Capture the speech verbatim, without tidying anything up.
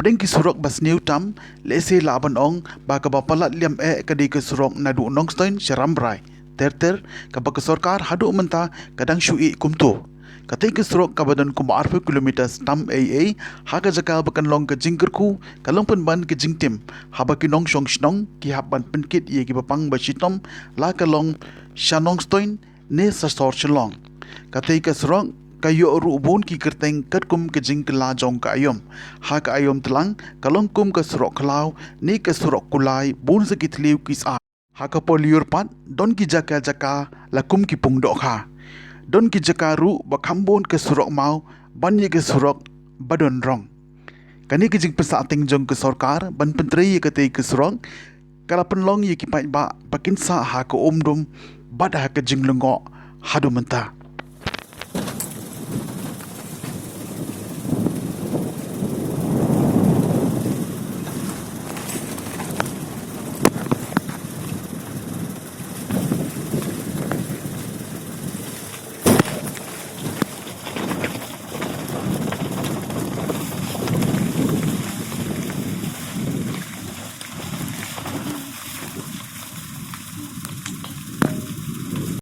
Dang ki surok ba sniew tam, lehse lah ban ong ba kaba palat liam eh ka dei ka surok naduh Nongstoin sha Rambrai, ter ter, kaba ka sorkar haduh mynta ka dang shu ïeh kumto. Katei ka surok kaba don kumba arphew kilometer tam ei ei, ha ka jaka ba kan long ka jingkyrkhu, ka long pynban ka jingtim, haba ki nongshong shnong ki hap ban pynkit ïa ki ba pang ba shitom, la ka long sha Nongstoin ne sha sor Shillong. Katei ka surok ka ïoh ruh bun ki kyrteng katkum ka jingkylla jong ka aïom. Ha ka aïom tlang, ka long kum ka surok khlaw ne ka surok kulai, bun sa ki thliew ki sah. Ha ka por lyiur pat, don ki jaka jaka la kum ki pung dohkha. Don ki jaka ruh ba kham bun ka surok maw ban ïa ka surok ba don rong. Kane ka jingpynsahteng jong ka sorkar ban pyntrei ïa katei ka surok ka la pynlong ïa ki paidbah ba kin sah ha ka umdum bad ha ka jinglyngngoh haduh mynta.